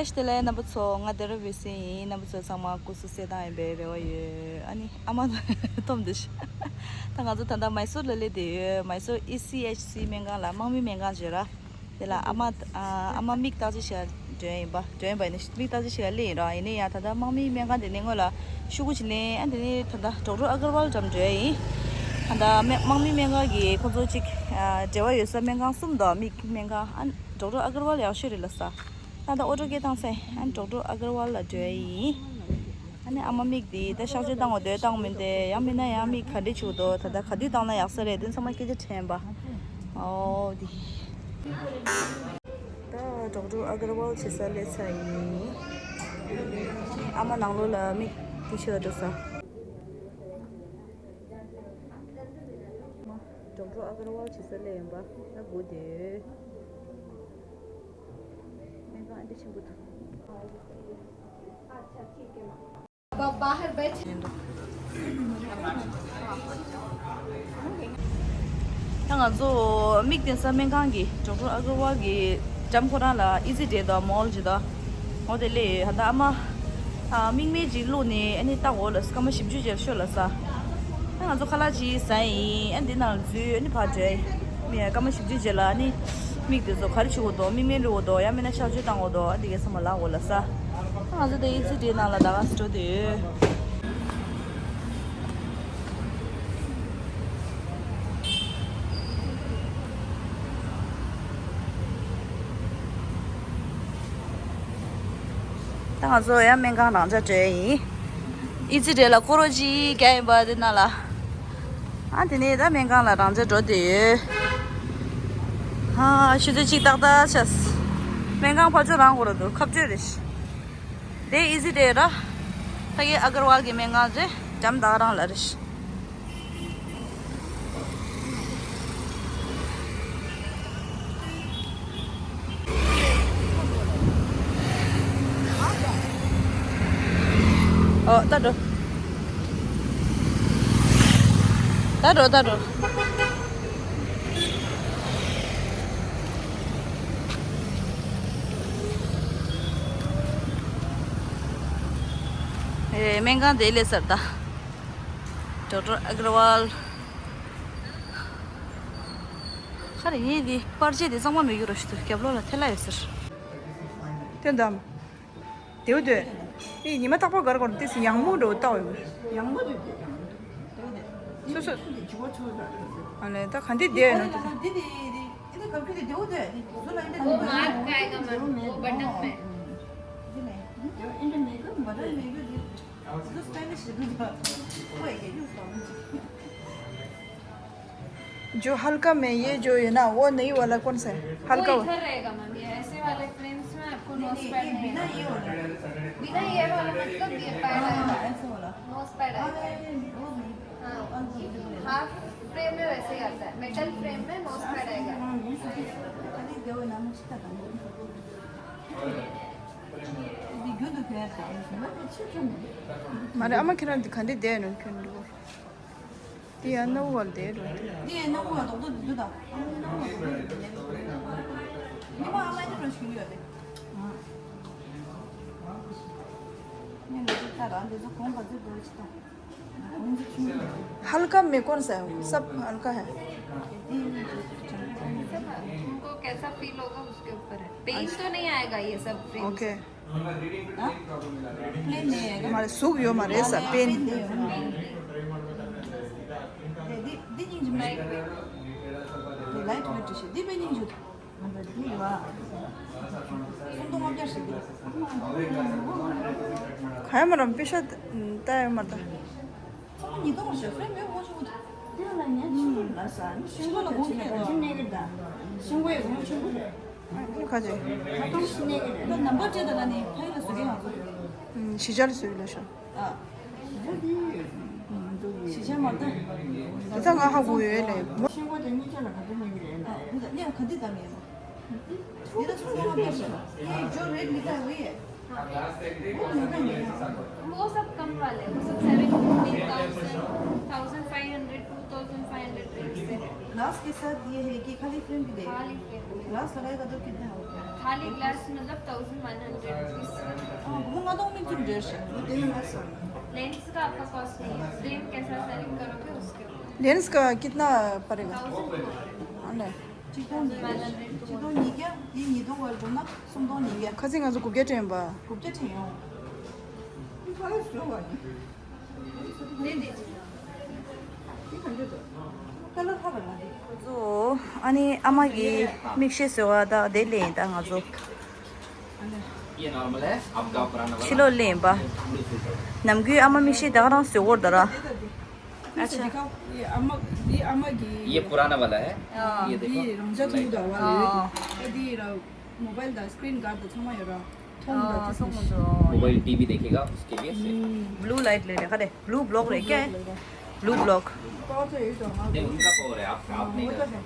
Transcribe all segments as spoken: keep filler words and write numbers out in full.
ཤི་ཏེ་ལེ་རྣམ་པ་ཚོ། ང་དེ་རུ་བི་སི་ཡིན། རྣམ་པ་ཚོ་ཚང་མ་སྐུ་གཟུགས་གསལ་ཐང་ཡིན་པའི་རེ་བ་ཡོད། ཨ་ནི་ཨ་མ་འཐོམ་འདུག་ཤག་ད་ང་ཚོ་ད་ལྟ་མའི་སོར་ལ་སླེབས་བསྡད་ཡོད། མའི་སོར་ཨི་སི་ཨེཆ་སི་སྨན་ཁང་ལ། དམག་མི་སྨན་ཁང་ཟེར་ར། དེ་ལ་ཨ་མ་ཨ་མ་མིག་བརྟག་དཔྱད་བྱེད་འགྲོ་ཡིན་པ། འགྲོ་ཡིན་པ་ནི་མིག་བརྟག་དཔྱད་བྱེད་ལེ་ཡིན་ར། ཡིན་ནའི་ཡང་ད་ལྟ་དམག་མི་སྨན་ཁང་དེ་ནས་སྔོན་ལ་ཤོག་གུ་ཅིག་ལེན། ཨ་དེ་ནས་ད་ལྟ་ཌོག་ཊར་ཨ་གར་ཝལ་འགྲམ་འགྲོ་ཡ་ཡིན། ད་ལྟ་དམག་མི་སྨན་ཁང་གི་ཁོ་ཚོ་ཅིག་འབྲེལ་བ་ཡོད་ས་སྨན་ཁང་གསུམ་འདུག་མིག་སྨན་ཁང་། ཨ་ཌོག་ཊར་ཨ་གར་ཝལ་ཡག་ཤོས་རེད་ལབ་ས། ད་ལྟ་ཨོ་ཊོ་སྐད་བཏང་ཚེ་ཨ་ཌོག་ཊར་ཨ་གར་ཝལ་ལ་འགྲོ་ཡ་ཡིན། ཨ་ནི་ཨ་མ་མིག་དེ་ད་གཤག་བཅོས་བཏང་དགོས་འདུག་བཏང་དགོས་མིན་དེ། ཡང་མིན་ན་ཡང་མིག་ག་འདྲ་བྱུག་འདུག་ད་ལྟ་ག་དུས་བཏང་ན་ཡག་ས་རེད། དེ་ཚང་མ་སྐད་ཆ་དྲན་པ། ཨོ་དེ། ད་ཌོག་ཊར་ཨ་གར་ཝལ་བྱེད་ས་སླེབས་ཚར་ཡིན། ཨ་མ་ནང་ལོགས་ལ་མིག་དེ་ཤོད་འགྲོ་ས། ཌོག་ཊར་ཨ་གར་ཝལ་བྱེད་ས་སླེབས་ཡིན་པ། ད་སྒུག་བསྡད་ཡོད། སྨན་ཁང་ཨ་འདྲ་ཆེན་པོ་འདུག་ད་ང་ཚོ་མིག་བསྟེན་ས་སྨན་ཁང་གི་ཌོག་ཊར་ཨ་གར་ཝལ་གྱི་འགྲམ་ཁོ་རང་ལ་ཨི་ཛི་ཌེ་དང་མོལ་ཇི་དང་། འོ་དེ་ལས་ད་ལྟ་ཨ་མ་ཨ་མིག་སྨན་ཅིག་བླུགས་ནས་ཨ་ནི་བལྟ་དགོས་ལ། སྐར་མ་བཞི་བཅུ་རྗེས་ཤོད་ལབ་ས། ཨ་ང་ཚོ་ཁ་ལག་ཅིག་ཟ་ཡིན། ཨ་འདི་ནང་ལ་འཛུལ། ཨ་ནི་ཕར་འགྲོ་ཡ་ཡིན། མི་སྐར་མ་བཞི་བཅུ་རྗེས་ལ་ཨ་ནི་མིག་དེ་ཚོ་ག་རེ་བྱེད་དགོས་འདུག་མིག་སྨན་བླུགས་དགོས་འདུག་ཡང་མིན་ན་གཤག་བཅོས་བཏང་དགོས་འདུག་ཨ་འདི་གའི་ཚང་མ་ལབ་དགོས་ལབ་ས། ཨ་ང་ཚོ་དེ་ཨི་ཛི་ཌེ་ནང་ལ་ད་ག་སེ་འགྲོ་བསྡད་ཡོད། ད་ང་ཚོ་ཡང་སྨན་ཁང་རང་འཇགས་འགྲོ་ཡ་ཡིན། ཨི་ཛི་ཌེ་ལ་སྐོར་རོགས་ཅིག་རྒྱག་ཡིན་པ་དེ་ན་ལ། ཨ་དེ་ནས་ད་སྨན་ཁང་ལ་རང་འཇགས་འགྲོ་བསྡད་ཡོད། ཨ་ཆུ་ཚོད་གཅིག་ཏག་ཏག་ཆགས། སྨན་ཁང་ཕར་ཕྱོགས་རང་སྐོར་ར་འདུག་ཁ་བརྗོད་རེད། དེ་ཨི་ཛི་ཌེ་ར། ད་གི་ཨ་གར་ཝལ་གྱི་སྨན་ཁང་རེད། འགྲམ་ད་ག་རང་ལ་རེད། ཨོ་ད་འགྲོ། ད་འགྲོ་ད་འགྲོ། ཨེ་སྨན་ཁང་དེ་ལས་སར་ད། ཌོག་ཊར་ཨ་གར་ཝལ། ཁ་རེ་ངས་འདི་པར་ཆས་དེ་གཙང་མ་མི་གྱུར་རོ་ཞུ་དུས་རྒྱབ་ལོགས་ལ་ཐལ་ལ་ཡོད་ཟེར། དེ་འདམ། དེའུ་དེ། ཨི་ཉི་མ་རྟག་པར་གར་གོར་ཏིས་ཡང་མོ་འགྲོ་ལྟ་བའི། ཡང་མོ་དེ་དེ་ཡང་མོ་དེ། དེའུ་དེ། སོ་སོ། དེ་དེ་ཇི་གོ་ཆུ་ད། ཨ་ལེ་ད་ག་འདི་དེ་ཡོད་ན་དེ། དེ་དེ་དེ་དེ་དེ་ག་གི་དེ་དེའུ་དེ་དེ་ཟུ་ལ་འདི་དེ། वो मार्क आएगा मैम, वो बटन पे। དེ་ནས་དེ་ཨིན་ཌི་མེ་གི་མ་རེད། མེ་གི་དེ། जो स्टाइलिश है दूसरा। वो है क्या यूज़ करना चाहिए। जो हल्का में ये जो है ना, वो नहीं वाला कौन सा है? वो हल्का वा- इधर रहेगा मैम, ये ऐसे वाले फ्रेम्स में आपको नोज पैड नहीं, बिना ये वाला। बिना ये वाला मतलब ये पैड आएगा। ऐसे वाला। नोज पैड आएगा। हाँ, हाफ फ्रेम में वैसे ही आता है, मेटल फ्रेम में नोज पैड आएगा। མ་རེད། ཨ་མ་ཁྱེད་རང་འདི་ག་འདྲས་བསྡད་ནོ་ཁྱོད་འདི་བོ། འདི་ཡང་སྣ་བུག་བར་བསྡད་འགྲོ། འདི་ཡང་སྣ་བུག་བར་རྡོག་རྡོག་འདི་འདུག་ད། ཉི་མ་ཨ་མ་འདི་འགྲོ་ཞིག་ཡོད་རེད། ངས་ལོ་ཚོད་ལྟ་ར་འདི་ཚོ་གོང་ག་ཚོད་འགྲོ་ཅི་ད། हल्का में कौन सा है? सब हल्का है। तुमको कैसा फील होगा उसके ऊपर है। पेन तो नहीं आएगा ये सब फ्रेम। ओके। प्लेन नहीं आएगा। हमारे सूख यो हमारे सब पेन। लाइट वेट दी पेन। ཁ་ཡ་མ་རམ་པེ་ཤ་ད་ཡ་མ་ད། ཉིས་སྟོང་ཞེ་ཧྥེ་མེ་ཧོ་ཆུ། དེ་ལ་ཉ་ཆེན་པོ་ལ་ས་ནི་ཤིང་པོ་ལ་ཧོ་ཆུ་ད་ཅི་ནེ་གི་ད། ཤིང་པོ་ཡི་ཧོ་ཆུ་རེད། ཁ་ཅིག་ད་ནམ་པར་ཅི་ད་ལ་ནི་ཐའི་ལ་སུ་གི་ང་ཚོ་ཡོད། ཤི་ཅ་ལ་སུ་ལ་ཤ། ཨ། ཤི་ཅ་མ་ད། ད་ང་ཧ་གོ་ཡོད་ལེ། ཤིང་པོ་དེ་གཉིས་ཆ་ལ་ག་ཚོད་ནེ་གི་རེད་ན། ཨ་ད་ནི་ག་འདི་ད་ནི། ये तो सुनो आप कैसे? ये जो रेट लिखा है वही है। वो महंगा नहीं है। वो सब कम वाले हैं, वो सब seven fifty, thousand, thousand five hundred, two thousand five hundred range से है। ग्लास के साथ ये है कि खाली फ्रेम भी देगा? खाली फ्रेम भी। ग्लास लगाएगा तो कितना होता है? खाली ग्लास मतलब थाउजेंड वन हंड्रेड रुपीज। हाँ, वो मैं तो उम्मीद तुम डेढ़ सौ। लेंस का आपका कॉस्ट नहीं है, फ्रेम कैसा सेलेक्ट करोगे उसके ऊपर। लेंस का कितना पड़ेगा? थाउजेंड। हाँ, नहीं। चिकन चिकन नहीं क्या? ये नहीं दो वाला ना, सुन दो नहीं क्या? खसी गाजु कुब्जा चाहिए बा। कुब्जा चाहिए। ये सारे स्लो वाले। ང་ཚོ་ཨ་ནི་ཨ་མ་གི་མིག་ཤེལ་བཟོ་བ་ད་དེ་ལེན་ད་ང་ཚོ། ये नॉर्मल है, आपका पुराना वाला। ཕྱི་ལོགས་ལེན་པ། ནམ་རྒྱུན་ཨ་མ་མིག་ཤེལ་ད་ག་རང་བཟོ་གོ་ར་ད་ར། अच्छा। ये अम्मा, ये अम्मा की। ये पुराना वाला है। हाँ। ये देखो। ये रमजा थूम का वाला है। हाँ। ये दी मोबाइल दा स्क्रीन गार्ड तो थमा योरा। थोम दा हाँ, थोम दो। मोबाइल टीवी देखेगा, उसके लिए सिर्फ। ब्लू लाइट ले ले, खरे। ब्लू ब्लॉक रे क्या है? Blue block. पावर तो यही तो, हाँ। नहीं, उनका पावर है, आपका, आप नहीं कर सकते।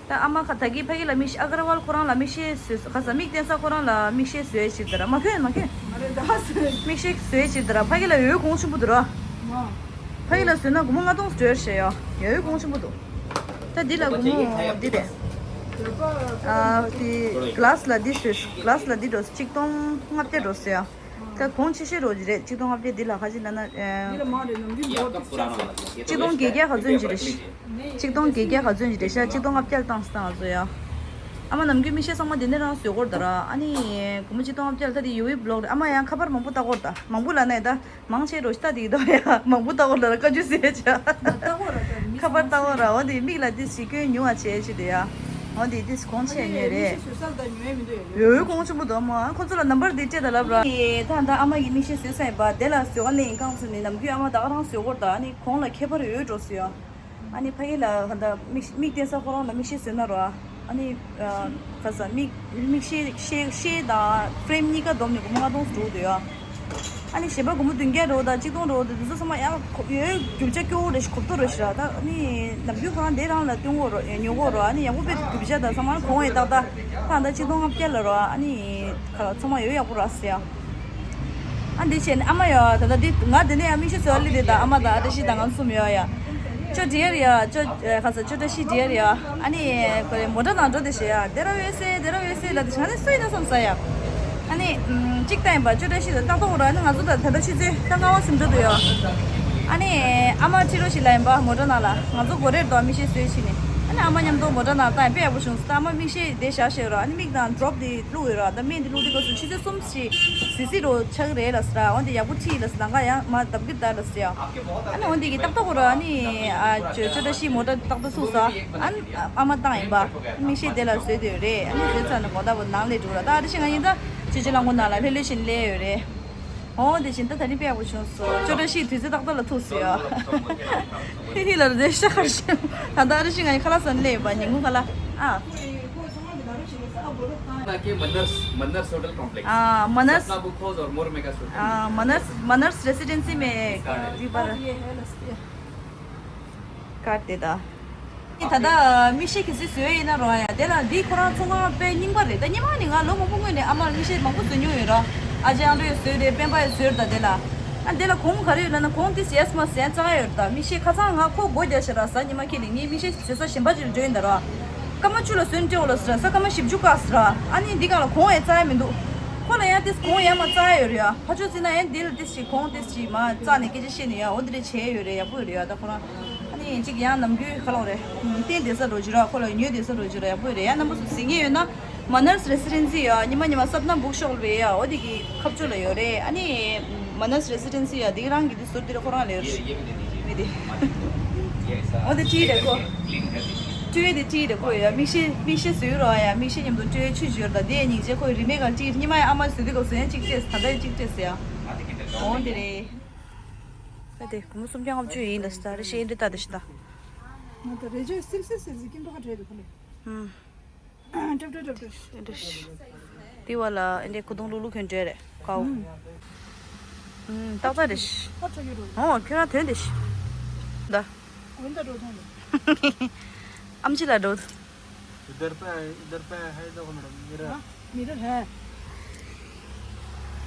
ད་ཨ་མ་ཁ་ད་གི་ཕ་གི་ལ་མིག་ཤེལ། ཨ་གར་ཝལ་ཁོ་རང་ལ་མིག་ཤེལ་བཟོས། ཁ་ས་མིག་བསྟན་ས་ཁོ་རང་ལ་མིག་ཤེལ་བཟོས་ཕྱིར་ད་ར། མ་ཁྱོད་མ་ཁྱོད། མ་རེད་ད། མིག་ཤེལ་བཟོས་ཕྱིར་ད་ར། ཕ་གི་ལ་ཡོད་གོང་ཆེན་པོ་འདུག་ར། མ། ཕ་གི་ལ་བཟོས་ན་སྒོར་མོ་ལྔ་སྟོང་སྤྲོད་ཤེས་ཡ། ཡོད་གོང་ཆེན་པོ་འདུག་ད་འདི་ལ་སྒོར་མོ་འདི་རེད། ཨ་དེ་ག་ལ་སི་ལ་འདི་བཟོས། ག་ལ་སི་ལ་འདི་འགྲོ་གཅིག་སྟོང་ལྔ་བརྒྱ་འགྲོ་ཟེར་ཡ། ད་གོང་ཆེ་ཤོས་རོ་ཇི་རེད། གཅིག་སྟོང་ལྔ་བརྒྱ་འདི་ལ་ཁ་ཅིག་ལ་ན། འདི་ལ་མ་རེད། ནམ་རྒྱུན་ཡག་ག་པུ་ར་ན་ལ་གཅིག་སྟོང་བརྒྱད་བརྒྱ་ག་ཚོད་ཅིག་རེད། གཅིག་སྟོང་བརྒྱད་བརྒྱ་ག་ཚོད་ཅིག་རེད་ཤག་གཅིག་སྟོང་ལྔ་བརྒྱ་ལ་བཏང་སྟངས་བཟོ་ཡ། ཨ་མ་ནམ་རྒྱུན་མིག་ཤེལ་ཚང་མ་འདི་ནས་རང་བཟོས་གོ་ར་ད་ར། ཨ་ནི་སྒོར་མོ་གཅིག་སྟོང་ལྔ་བརྒྱ་ལ་ད་དེ་ཡོ་ཝི་བི་ལོག་རེད། ཨ་མ་ཡང་ཁ་པར་མང་པོ་ལྟ་གོ་ར་ད། མང་པོ་ལ་ནས་ད། མང་ཆེ་རོ་ཤི་ད་དེ་དོ་ཡ། མང་པོ་ལྟ་བོ་ལ་ར་བཀའ་བཀྱོན་ཟེར་བྱ། ལྟ་བོ་ར་ད་མི་ཁ་པར་ལྟ་བོ་ར། འོ་དེ་མིག་ལ་དེ་ཞིག་སྐྱོན་ཉུང་བ་བྱས་ཆེ་དེ་ཡ། འོ་དེ་དེ་གོང་ཆེ་ཉོས་རེད། མིག་ཤེལ་བཟོ་ས་ད་ཉོས་མི་འདུག་ཡ། ཡོད་ཡོད་གོང་ཆེན་པོ་འདུག་མ། ཁོ་ཚོ་ལ་ནམ་བར་དེ་སྤྲད་ད་ལབ་ར། ཨེ་ད་ད་ཨ་མ་གི་མིག་ཤེལ་བཟོས་ས་ཡིན་པ། དེ་ལ་བཟོ་ག་ལེན་གང་ཚོད་ནི་ནམ་རྒྱུན་ཨ་མ་ད་ག་རང་བཟོས་གོ་ར་ད། ཨ་ནི་གོང་ལ་ཁྱད་པར་ཡོད་འགྲོ་སུ་ཡ། ཨ་ནི་ཕ་གི་ལ་ག་ད་མིག་མིག་བསྟན་ས་ཁོ་རང་ལ་མིག་ཤེལ་བཟོས་ན་ར། ཨ་ནི། ཨ། ག་ས་མིག་མིག་ཤེལ་ཤེལ་ཤེལ་དང་ཕྲེམ་གཉིས་ཀ་བསྡོམས་ནས་སྒོར་མོ་ལྔ་སྟོང་ཙམ་འགྲོ་གི་འདུག་ཡ། ཨ་ནི་གཞན་པ་སྒོར་མོ་བདུན་བརྒྱ་འགྲོ་དང་གཅིག་སྟོང་འགྲོ་དང་དེ་ཚོ་ཚང་མ་ཡང་ཁོ་ཡོད་རྒྱུ་ཆ་སྐྱོ་བོ་རེ་ཞིག་གོབ་ཏོ་རེ་ཞིག་ར། ད་ཨ་ནི་ནམ་རྒྱུན་ཁོ་རང་དེ་རང་ལ་སྟོན་གོ་ར་ཉོ་གོ་ར། ཨ་ནི་ཡག་པོ་དཔེ་རྒྱུ་ཆ་དང་ཚང་མ་གོང་ཡང་ཏག་ཏག་ད་ད་གཅིག་སྟོང་ལྔ་བརྒྱ་ལ་ར། ཨ་ནི་ཁ་ཚང་མ་ཡོད་ཡག་པོ་ར་ཟེར་ཡ། ཨ་འདི་བྱས་ནས་ཨ་མ་ཡ་ད་ལྟ་འདི་ང་དེ་ནས་ཡ་མིག་ཤེལ་བཟོ་ལི་དེ་དང་ཨ་མ་དང་ཨ་བཀྲ་ཤིས་དང་ང་གསུམ་ཡོད་ཡ། ཅོ་ཌི་ཡར་ཡ་ཅོ་ཁ་ས་ཅོ་བཀྲ་ཤིས་ཌི་ཡར་ཡ། ཨ་ནི་ཁོ་རེ་མོ་ཊ་ནང་འགྲོ་དེ་བྱས་ཡ། དེ་ར་ཡོད་སེ་དེ་ར་ཡོད་སེ་ལ་དེ་ང་ནི་སུ་ཡིན་ན་བསམ་ས་ཡ། ཨ་ནི་གཅིག་ལྟ་ཡིན་པ་ཅོ་བཀྲ་ཤིས་དང་ཏག་ཏག་འོ་ར། ཨ་ནི་ང་ཚོ་ད་ད་ལྟ་ཆུ་ཚོད་ད་ལྔ་བ་ཟིན་འགྲོ་དུ་ཡ། ཨ་ནི་ཨ་མ་ཁྲིད་རོགས་ཞིག་ལ་ཡིན་པ་མོ་ཊ་ནང་ལ་ང་ཚོ་གོ་རེར་དོ་མིག་ཤེལ་བཟོས་ཕྱིན་ནས། ཨ་ནི་ཨ་མ་མཉམ་དུ་མོ་ཊ་ནང་ལྟ་ཡིན་དཔེ་ཡག་པོ་བྱུང་སོང་། ད་ཨ་མ་མིག་ཤེལ་དེ་བཞག་བཞག་ར། ཨ་ནི་མིག་དང་ཌོབ་དེ་བླུགས་ཡོད་ར། ད་སྨན་དེ་བླུགས་དུས་སྐབས་སུ་ཆུ་ཚོད་གསུམ་ཞིག་སི་སི་རོ་ཆགས་རེད་ལ་ཟེར་ར། འོན་ཏེ་ཡག་པོ་ཁྲིད་ལ་ཟེར། ལམ་ཁ་ཡང་མ་བརྡབ་ཀི་ད་ལ་ཟེར་ཡ། ཨ་ནི་འོན་ཏེ་གི་ཏག་ཏག་གོ་ར། ཨ་ནི་ཨ་ཅོ་ཅོ་བཀྲ་ཤིས་མོ་ཊ་ཏག་ཏག་ཚུགས་ས། ཨ་ནི་ཨ་མ་བཏང་ཡིན་པ། མིག་ཤེལ་དེ་ལ་བཟོས་དེ་རེད། ཨ་ནི་བཟོས་ཚར་ནས་དགོང་དག་པོ་ནང་ལས་འགྲོ་ར། ད་ཨ་རི་ཤི་ང་ཡིན་ད་ཅོ་ཅོ་ལང་གོ་ནང་ལ་ལྷོད་ལྷོད་བཞིན་སླེབས་ཡོད་རེད། འོ་དེ་བཞིན་ད་ད་རིང་དཔེ་ཡག་པོ་བྱུང་སོང་། ཅོ་བཀྲ་ཤིས་དུས་ཚོད་ཏག་ཏག་ལ་ཐུག་སོང་ཡ། ཧི་ཧི་ལ་རེད་ཤག་ཤག་ད་ལྟ་ཨ་རི་ཤི་ང་ཡིན་ཁ་ལག་ཟ་ནས་སླེབས་ཡོད་པ། ཉིན་གུང་ཁ་ལག་ཨ། ना के मनर्स, मनर्स होटल कॉम्प्लेक्स। हाँ, मनर्स, सपना बुक हाउस और मोर मेगा शूट। हाँ, मनर्स, मनर्स रेसिडेंसी में इसका है। दीपा ये है लस्सी। काट देता। ད་ལྟ་མིག་ཤེལ་གལ་སྲིད་བཟོས་ཡིན་ན་རོ་ཡ། དེ་ལ་འདི་ཁོ་རང་ཚོང་ཁང་དཔེ་རྙིང་པ་རེད། ད་སྔོན་མ་ནས་ང་ལོ་མང་པོ་སྔོན་ནས་ཨ་མར་མིག་ཤེལ་མང་པོ་བཟོ་མྱོང་ཡོད་ར། ཨ་ཅེ་ཨང་ཌྲེ་བཟོས་རེད། སྤེན་པ་ཡང་བཟོས་རེད། ད་དེ་ལ་ཨ་དེ་ལ་གོང་ག་རེ་ཡོད་ལབ་ན་གོང་དེ་ཡས་མ་ཟན་རྩ་ཡོད་རེད། ད་མིག་ཤེལ་ཁ་སང་ང་ཁོ་སྒོ་རྒྱག་ཤེས་ར་ཟ་ཉི་མ་ཁྱེར་ནས་ངའི་མིག་ཤེལ་བཟོ་ས་གཞན་པ་ཅིག་ལ་འགྲོ་ཡིན་ད་ར། སྐར་མ་བཅུ་ལ་ཟོན་སྤྲད་འོ་ལ་ཟེར་ར། ས་སྐར་མ་བཞི་བཅུ་བཀག་ཟེར་ར། ཨ་ནི་འདི་གང་ལ་གོང་ཡང་རྩ་ཡ་མི་འདུག་ཁོ་ལ་ཡང་དེ་གོང་ཡང་མ་རྩ་ཡ་ཡོད་རེད་ཡ། ཕ་ཆོས་ཟིན་ན་ཡང་འདི་ལ་དེ་ཞིག་གོང་དེ་ཞིག་མ་རྩ་ནས་སྐད་ཆ་བཤད་ནས་ཡ། འོ་འདི་རེད་བྱས་ཡོད་རེད། ཡག་པོ་ཡོད་རེད་ཡ། ད་ཁོ་རང་ཨ་ནི་གཅིག་ཡང་ནམ་རྒྱུན་ཁ་ལོག་རེད། བསྟན་བསྡད་ས་འགྲོ་རྒྱུ་ར། ཁོ་ལ་ཉོས་བསྡད་ས་འགྲོ་རྒྱུ་ར། ཡག་པོ་ཡོད་རེད་ཡ། རྣམ་པ་ཚོ་གཟིགས་མཁན་ཡོད་ན། མ་ནར་སི་རེ་སི་ཌེན་སི་ཡ། ཉི་མ་ཉི་མ་སབ་ན་བུག་ཤོབ་ལ་ཡ། འོ་དེ་གི་ཁ་ཕྱོགས་ལ་ཡོད་རེད། ཨ་ནི་མ་ནར་སི་རེ་སི་ཌེན་སི་ཡ་དེ་གི་རང་གི་དེ་ཟུར་དེ་ར་ཁོ་རང་ལ་ཡོད་རེད། མི་དེ། འོ་དེ་ཊི་རེད་ཁོ། སྤྲོས་དེ་ཊི་རེད་ཁོ་ཡ། མིག་ཤེལ་མིག་ཤེལ་བཟོས་རོགས་ཡ། མིག་ཤེལ་མཉམ་དུ་སྤྲོས་ཆུ་བཞུར་ད་དེ་སྙིང་རྗེ། ཁོ་རི་མེ་ག་ཊི་ཉི་མ་ཡ་ཨ་མ་བཟོས་དུས་སྐབས་སུ་ཡང་གཅིག་སྤྲད། ད་ལྟ་ཡང་གཅིག་སྤྲད་ཟེར་ཡ། འོ་དེ་རེད། ད་དེ་སྒོར་མོ་སུམ་བརྒྱ་ལྔ་བཅུ་ཡིན་ལ་ས་རེ་ཤེས་འདི་ལྟ་དེ་ཤི་ད། ང་ད་རེ་ཇོ་སིལ་སིལ་སིལ་སིལ་ཀིམ་པ་ཁ་བྲལ་རེད་ཁོ་ལེ། ཧུམ། ཏྲབ་ཏྲབ་ཏྲབ་ཏྲབ། ཨེ་འདྲ་ཞིག་དེ་བ་ལ་ཨེ་འདྲའི་ཁུ་ཐུང་ལུག་ལུག་གྱོན་འདྲ་རེད་ཀའོ། ཧུམ། ཧུམ། ཏག་ཏག་རེད་ཤི། ཨོ་ཁྱོད་རང་དོན་དེ་ཤི། ད། འོན་ད་འགྲོ་ཐོང་རེད། ཨམ་ཆི་ལ་འགྲོ། इधर पे है, इधर पे है, देखो मैडम, मिरर। हाँ, मिरर है।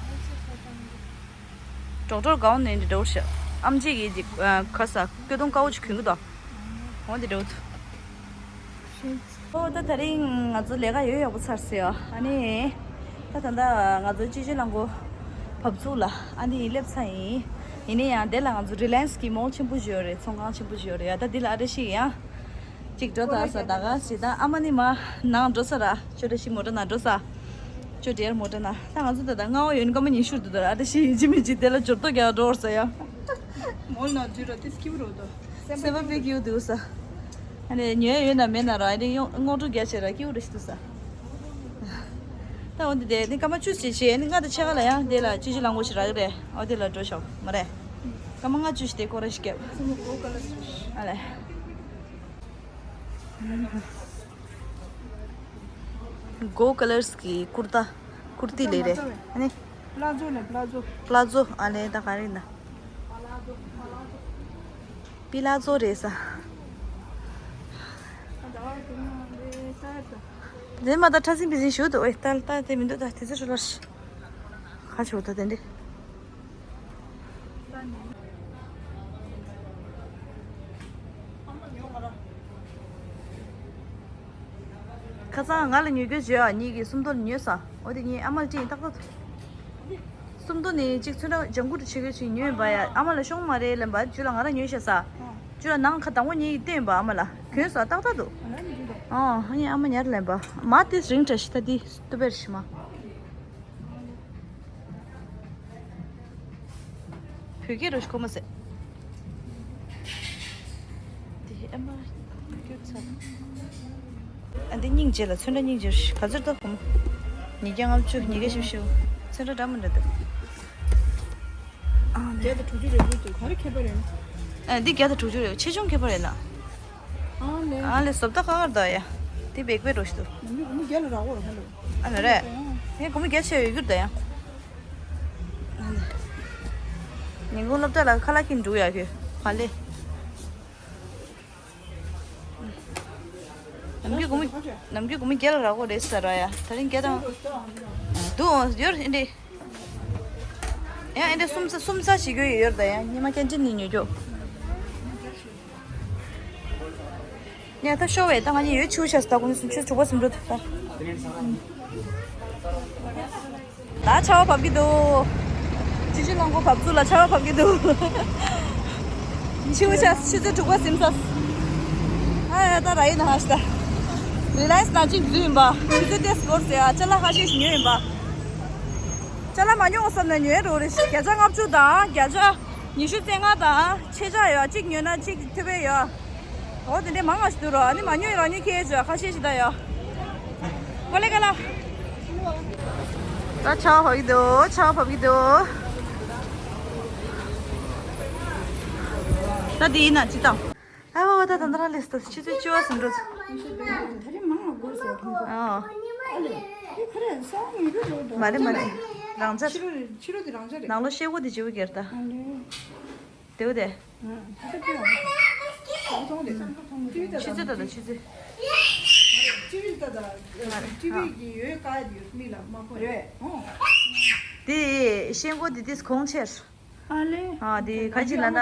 ཌོག་ཊར་གའོན་ནས་འདྲ་བོ་ཤི། ཨམ་ཆི་གིས་ཅིག་ཁ་ས་སྐྱོ་གདོང་དཀར་བོ་ཅིག་གྱོན་གི་འདུག་འོ་འདི་འདྲ་བོ། ཨོ་ད་དེ་རིང་ང་ཚོ་ལས་ཀ་ཡོད་ཡག་པོ་ཚར་སོང་ཡ། ཨ་ནི་ད་ད་ལྟ་ང་ཚོ་སྤྱི་སྤྱོད་རླངས་འཁོར་བབས་ཚུགས་ལ་ཨ་ནི་སླེབས་ཚར་ཡིན། ཡིན་ན་ཡང་དེ་ལ་ང་ཚོ་རི་ལ་ཡན་སི་གི་མོལ་ཆེན་པོ་ཞིག་ཡོད་རེད། ཚོང་ཁང་ཆེན་པོ་ཞིག་ཡོད་རེད་ཡ། ད་འདི་ལ་ཨ་འདྲ་ཞིག་ཡ། ཅིག་འགྲོ་ད་ས་ད་ག་ཞིག་ད་ཨ་མ་ནི་མ་ནང་འགྲོ་ས་ར། ཅོ་འདྲ་ཞིག་མོ་འགྲོ་ན་འགྲོ་ས། ཅོ་འདྲ་མོ་འགྲོ་ན་ད་ང་ཚོ་ད་ད་སྔ་བ་ཡོད་ནི་སྐར་མ་ཉི་ཤུ་འདུག་ད་ར། ཨ་འདྲ་ཞིག་ཡིན་གཅིག་མིན་གཅིག་དེ་ལ་འབྱོར་ཐོ་རྒྱག་འགྲོ་བར་ས་ཡ། མོལ་ནང་འཛུལ་ར་དེ་སྐྱིད་པོ་རོ་དོ། སེམས་པ་དཔེ་སྐྱིད་པོ་འདུག་ས། ཨ་ནི་ཉོ་ཡ་ཡོད་ན་མེད་ན་ར་ཨ་ནི་ཡོང་དངོས་གྲུབ་རྒྱག་བྱེད་ར་སྐྱིད་པོ་རེ་ཞིག་འདུག་ས། ད་འོ་འདི་དེ་ནི་སྐར་མ་བཅུ་ཞིག་བྱས་ནི་ང་དང་ཕྱེད་ཀ་ལ་ཡང་དེ་ལ་སྤྱི་སྤྱོད་རླངས་འཁོར་ཞིག་རག་གི་རེད། འོ་དེ་ལ་འགྲོ་ཤོག་མ་རེད། སྐར་མ་ལྔ་བཅུ་ཞིག་དེ་སྐོར་ར་ཞིག་བརྒྱབ། ཨ་ལས། གོ་ཀ་ལར་སི་གི་ཀུར་ཏ། ཀུར་ཏི་ལས་རེད། ཨ་ནི། པླ་ཛོ་ལས་པླ་ཛོ། པླ་ཛོ་ཨ་ལས་ད་ག་རེ་ན། པི་ལ་ཛོ་རེད་ས། དེ་མ་ད་ཁྲ་སིང་པི་སིང་ཞུ་དུ་ཨོ་ད་ལྟ་དེ་མི་འདུག་ད་དེ་ཚོ་ཧྲུ་ལར་ཤི། ཁ་ཆེ་བོ་ད་དེ་འདྲི། ཁ་སང་ང་ལ་ཉོ་རྒྱུ་བརྗོད་ཨ་ཉིད་ཀྱིས་སུམ་མདོ་ལ་ཉོས་ས། འོ་དེ་ངས་ཨ་མ་ལ་ཅིག་ཏག་ཏག་སུམ་མདོ་ནས་ཅིག་ཚོན་ཁྲ་ལྗང་ཁུ་རུ་ཆེ་གེ་ཅིག་ཉོས་པ་ཡ། ཨ་མ་ལ་ཤོང་མ་རེད་ལབ་པ་ཇུ་ལ་ང་ར་ཉོས་ཤ་ས། ཇུ་ལ་ནང་ཁ་དང་པོ་ཉིད་ཀྱིས་བསྟན་པ་ཨ་མ་ལ་གྱོན་ས་ཏག་ཏག་འདུག་ཨོ་ཧ་ཉི་ཨ་མ་ཉར་ལབ་པ་མ་དེ་རིང་བཀྲ་ཤིས་ད་དེ་སྟུ་བེར་ཤི་མ། བོད་སྐད་རོ་ཞིག་གོ་མ་ཟད། དེ་ཨ་མ་སྐྱུར་ཚར། ཨ་འདི་སྙིང་རྗེ་ལ་ཚོན་ཁྲ་སྙིང་རྗེ་ག་ཚོད་ལྟ་གོ་མ། ཉིས་བརྒྱ་ལྔ་བཅུ་ཉིས་བརྒྱ་བཞི་བཅུ། ཚོན་ཁྲ་འདྲ་མི་འདྲ་འདུག་ཨ་འདི་བརྒྱ་དང་དྲུག་ཅུ་རེ་དགུ་འདུག་ག་རེ་ཁྱད་པར་ཡོད་ན། ཨ་འདི་བརྒྱ་དང་དྲུག་ཅུ་རེ་ཆེ་ཆུང་ཁྱད་པར་ཡོད་ན། ཨ་ལས། ཨ་ལས་བཟོ་ལྟ་ཁ་ཁར་ད་ཡ། དེ་བེག་བེག་རོ་ཞིག་འདུག་མི་མི་རྒྱ་ལ་རག་གོ་ར་ཧ་ལོ། ཨ་ལ་རེད། ངས་གོ་མི་རྒྱ་ཆེ་ཡོད་རྒྱུར་ད་ཡ། ཉིན་གུང་སློབ་གྲྭ་ལ་ཁ་ལག་གིན་འགྲོ་ཡ་གི་ཧ་ལེ། ནམ་རྒྱུན་གོ་མི་ནམ་རྒྱུན་གོ་མི་རྒྱ་ལ་རག་གོ་རེད་ས་ར་ཡ། ད་རིང་རྒྱ་དང་། འདུག་ཡོད་ཨེ་འདྲི། ཡང་ཨེ་འདྲི་སུམ་ས་སུམ་ས་ཞིག་ཡོད་ཡོད་ད་ཡ། ཉི་མ་སྐྱན་ཅན་ནི་ཉོ་རྒྱུ། ནས་ད་ཤོ་བས་ད་ང་གཉིས་ཡོད་ཆུ་ཤ་སི་ད་ཁོང་ཚོ་ཆུ་བ་སུམ་འགྲོ་ད། ད་ཆར་པ་བབས་ཀྱི་འདུག་སྤྱི་སྤྱོད་རླངས་འཁོར་བབས་ཚུགས་ལ་ཆར་པ་བབས་ཀྱི་འདུག་ཆུ་བ་ཤ་ཆུ་ཚོད་དྲུག་པ་ཟིན་ས། ཨ་ཡ་ད་ར་ཡིན་ན་ཧ་ཤི་ད། རི་ལ་ཡན་སི་ནང་གཅིག་འཛུལ་ཡིན་པ། ཆུ་ཚོད་ཏེ་སྐོར་ཟེར་ཡ་ཅ་ལག་ཁ་ཤས་ཤིག་ཉོས་ཡིན་པ། ཅ་ལག་མ་ཉོ་བསམ་ན་ཉོས་རོགས་རེད། བརྒྱ་ཆ་ལྔ་བཅུ་དང་བརྒྱ་ཆ་ཉི་ཤུ་རྩ་ལྔ་དང་ཕྱེད་ཆ་ཡོད། གཅིག་ཉོས་ན་གཅིག་ཐུབ་པས་ཡོད། འོ་དེ་འདྲའི་མང་ང་ཞིག་འདུག་རོགས། ཨ་ནི་མ་ཉོས་རང་ཉོས་ཁྱེད་ཅག་ཁ་ཤས་ཤིག་ད་ཡོད། ཀོ་ལེ་ཀ་ལ། ད་ཆར་པ་བབས་ཀྱི་འདུག་ཆར་པ་བབས་ཀྱི་འདུག་ད་འདི་ཡིན་ན་ཅི་དང་། ཨ་ཧོ་ད་ད་ད་ར་ལེས་ད་ཆུ་ཚོད་བཅུ་པ་ཟིན་འགྲོ། ད་རེས་མང་ང་དགོས་ཟེར་ཁོང་ཁོ། ཨ། ཨ་ལེ། དེ་ཁ་རེ་ས་ངུ་རུ་རོ་དོ། མ་རེད་མ་རེད། རང་ཆ། ཕྱི་རུ་ཕྱི་རུ་དེ་རང་ཆ་རེད། ནང་ལོ་ཤེལ་སྒོ་དེ་བརྗེ་བོ་གེར་ད། ཨ་ལེ། དེའུ་དེ། ཆུ་ཚོད་དེ་ཆུ་ཚོད་ད་ད་ཆུ་ཚོད། ཅི་བིལ་ད་ད་ཅི་བིལ་གྱི་ཡོད་ཀ་ཡོད་མི་ལ་མ་ཁོ་རེད། ཨོ། དེ་ཤེལ་སྒོ་དེ་དེ་གོང་ཆེར། ཨ་ལེ། ཨ་དེ་ཁ་ཅིག་ལ་ན།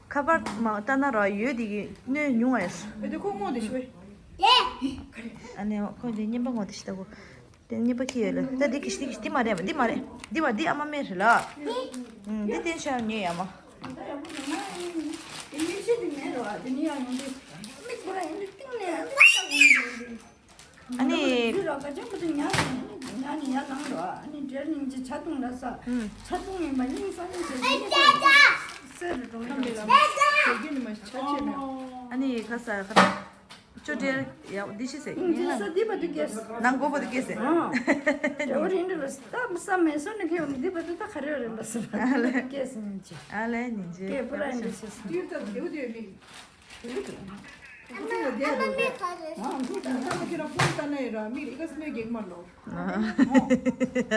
ཁ་པར་མ་ལྟ་ན་ར་ཡོད་དེ་གི་གནོད་ཉུང་བས། ཨེ་དེ་ཁོ་ངོ་དེ་ཤི་བས། ཨ་ནེ་ཁོ་དེ་རྔན་པ་ངོ་དེ་ཤི་ད་གོ། དེ་རྔན་པ་ཁྱི་ཡོད་ལ་ད་དེ་གི་ཤི་དེ་མ་རེད་མ་དེ་མ་རེད་དེ་བ་དེ་ཨ་མ་མེ་རེད་ལ། ཨུམ་དེ་བསྟན་ཤ་ཉོས་ཡ་མ། ཨ་ནི། ཨ་ནི་ཁ་ས་ཁ། ཅོ་ཏེར་ཡ་འདི་ཤི་ཟེར། ཨང་། ཅི་ས་འདི་བ་དུ་སྐྱེས། ནང་སྒོ་བ་དུ་སྐྱེས་ཟེར། ཨང་། དེ་བ་རིང་འདི་ལ་ད་བསམ་མེད་སོང་ནི་ཁྱེད་འདི་བ་དུ་ད་ག་རེ་རེད་ལ་ཟེར། ཨ་ལེ། སྐྱེས་ཟིན་ཅི། ཨ་ལེ་ཉིན་རྗེས། སྐྱེས་པོ་ར་འདི་ཤི་སོང་། དེ་བ་དུ་དེ་བ་དུ་ཡོད་མི། དེ་བ་དུ། ཨ་མ་མེད་ག་རེ། ཨང་། ཁོ་ད་ད་ཁྱེད་རང་ཕུང་ད་ན་ཡོད་ར་མི་རིག་ག་སྣོད་གེག་མ་ལོ། ང་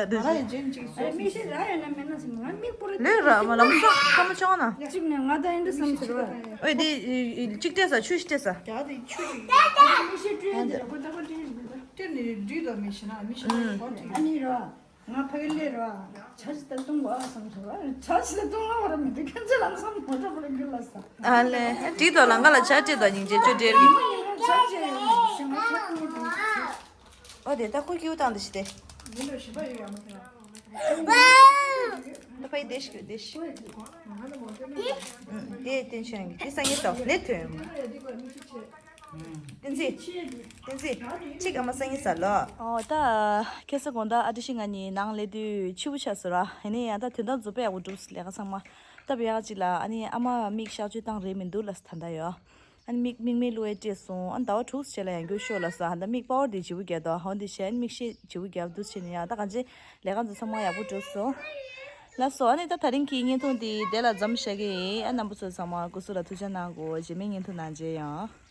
ལ་ཡང་རྗེས་གཅིག་སོང་། མི་ཤེས་ར་ཡོད་ན་མེད་ན་ཟེར་ང་མིག་པོ་རེད། ལོས་ར་མ་ལམ་སང་ཁ་མ་ཆུང་ན། གཅིག་ནས་ང་ད་ཡིན་འདྲ་བསམ་ཟེར་བ། ཨོ་དེ་གཅིག་སྤྲད་ས་ཆུ་ཞིག་སྤྲད་ས། རྒྱ་དེ་ཆུ་ཞིག་མི་ཤེས་སྤྲད་ཡིན་ཟེར་ཁོ་ད་ཁོ་སྤྲད་ཡིན་ཟེར། སྤྲད་ནས་འདྲུད་དོ་མི་ཤེས་ན་མི་ཤེས་ན་གོ་ཅིག་ཨ་ནི་ར་ང་ཕ་གི་ལས་ར་ཆ་ཞིག་ད་བཏུང་བ་བསམ་ཟེར་བ། ཆ་ཞིག་ད་བཏུང་བ་ར་མི་འདུག་ཁྱེད་ཚོ་ལམ་སང་མོ་ཏོ་པོ་ར་འགུལ་ལ་ས། ཨ་ལེ། དྲིས་དོ་ལང་ཀ་ལ་ཆ་ཅེ་དོ་སྙིང་རྗེ་ཅོ་འདྲེར་གི། ཆ་ཅེ། ཨོ་དེ་ད་ཁོ་ཀྱིའུ་བཏང་དེ་ཤི་དེ། ད་ཕ་ཡི་དེ་ཤི་དེ་ཤི། དེ་བསྟན་ཆོས་ཀྱི་དེ་སང་ཉིན་ཟ་ལེ་ཐོན། བསྟན་འཛིན། བསྟན་འཛིན། གཅིག་ཨ་མ་སང་ཉིན་ཟ་ལོ། ཨོ་ད་ཁ་སང་དགོང་དག་ཨ་ཏི་ཤི་ང་གཉིས་ནང་སླེབས་དུས་ཕྱི་པོ་ཆགས་སོང་ར། ཡིན་ནའི་ཡང་ད་དོན་དག་རྫོགས་པ་ཡག་པོ་འགྲུབ་སོང་ལས་ཀ་ཚང་མ། ད་བུ་ཡག་གཅིག་ལ་ཨ་ནི་ཨ་མ་མིག་གཤག་བཅོས་བཏང་རེད་མི་འདུག་ལ་ད་ལྟ་ཡོད། ཨ་ནི་མིག་མིག་མིག་བླུགས་ཡས་སྤྲད་སོང་། ཨ་ནི་ཟླ་བ་དྲུག་ཙམ་ལ་ཡང་བསྐྱར་ཤོག་ལབ་སོང་། ཨ་ནི་ད་མིག་པ་ཝར་དེ་བརྗེ་པོ་རྒྱག་དོ། ཧོན་དེ་བྱས་ཨ་ནི་མིག་ཤེལ་བརྗེ་པོ་རྒྱག་འདུག་བྱས་ནས་ཡང་ད་གང་ཅི་ལས་ཀ་འདི་ཚང་མ་ཡག་པོ་འགྲུབ་སོང་། ལགས་སོ། ཨ་ནི་ད་དེ་རིང་གི་བརྙན་ཐུང་འདི་དེ་ལ་མཚམས་བཞག་གི་ཡིན། ཨ་རྣམ་པ་ཚོ་ཚང་མ་སྐུ་གཟུགས་ལ་ཐུགས་ཅག་གནང་དགོས། རྗེས་མའི་བརྙན་ཐུང་ནང་མཇལ་ཡོང་།